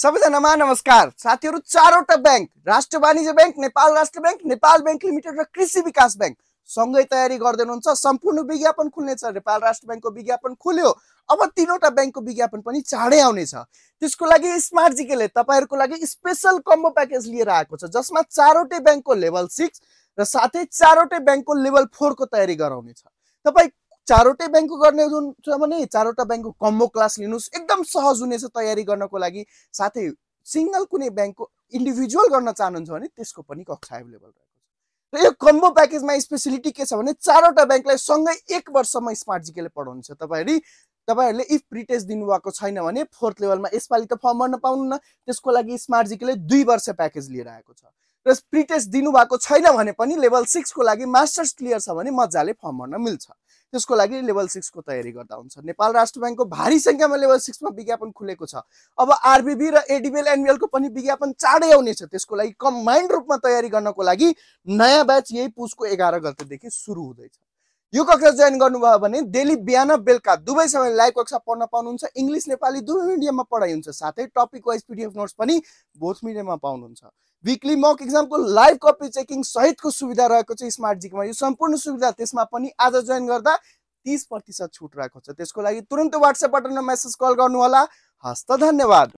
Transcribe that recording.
सबैजनामा नमस्कार साथीहरु। चारवटा बैंक, राष्ट्र वाणिज्य बैंक, नेपाल राष्ट्र बैंक, नेपाल बैंक लिमिटेड र कृषि विकास बैंक सँगै तयारी गर्दै हुनुहुन्छ। सम्पूर्ण विज्ञापन खुल्नेछ। नेपाल राष्ट्र बैंकको विज्ञापन खुल्यो, अब तीनवटा बैंकको विज्ञापन पनि चाँडै आउनेछ। त्यसको लागि स्मार्ट जीकेले तपाईहरुको लागि स्पेशल कम्बो प्याकेज लिएर आएको छ, जसमा चारवटै बैंकको लेभल 6 र साथै चारवटै बैंकको लेभल 4 को तयारी गराउनेछ। तपाई चारवटै बैंकको गर्ने हुनुहुन्छ भने चारवटा बैंकको कम्बो क्लास लिनुस्, एकदम सहज हुनेछ तयारी गर्नको लागि। साथै सिंगल कुनै बैंकको इन्डिभिजुअल गर्न चाहनुहुन्छ भने त्यसको पनि कक्षा अवेलेबल रहेको छ। र यो कम्बो प्याकेजमा स्पेशलिटी के छ भने चारवटा बैंकलाई सँगै 1 वर्षमा स्मार्ट जीकेले पढाउनुहुन्छ। तपाईहरुले इफ प्रिटेस्ट दिनुभएको छैन भने फोर्थ लेभलमा यसपालि त फर्म भर्न पाउनुहुन्न। त्यसको लागि स्मार्ट जीकेले 2 वर्ष प्याकेज लिएर आएको छ। र प्रिटेस्ट दिनुभएको छैन भने पनि लेभल 6 को लागि मास्टर्स क्लियर छ भने मजाले फर्म भर्न मिल्छ। त्यसको लागि लेभल 6 को तयारी गर्दा हुन्छ। नेपाल राष्ट्र बैंकको भारी संख्यामा लेभल 6 मा विज्ञापन खुलेको छ। अब आरबीबी र एडीबीएल एनबीएल को पनि विज्ञापन चाँडै आउनेछ। त्यसको लागि कम्बाइन्ड रूपमा तयारी गर्नको लागि नयाँ ब्याच यही पुसको 11 गतेदेखि सुरु हुँदैछ। यो कक्षा जोइन गर्नुभयो भने डेली बिहान बेलुका दुवै समय लाइभ कक्षा पढ्न पाउनुहुन्छ। इंग्लिश नेपाली दुवै मिडियममा पढाइ हुन्छ। साथै टपिक वाइज पीडीएफ नोट्स पनि बोथ मिडियममा पाउनुहुन्छ। वीकली मक एक्जाम को लाइभ कपी चेकिङ सहितको सुविधा रहेको छ स्मार्ट जीकेमा। यो सम्पूर्ण सुविधा त्यसमा पनि आज जोइन गर्दा 30% छुट रहेको छ। त्यसको लागि तुरुन्त व्हाट्सएप बटनमा मेसेज कल गर्नु होला। हस्त धन्यवाद।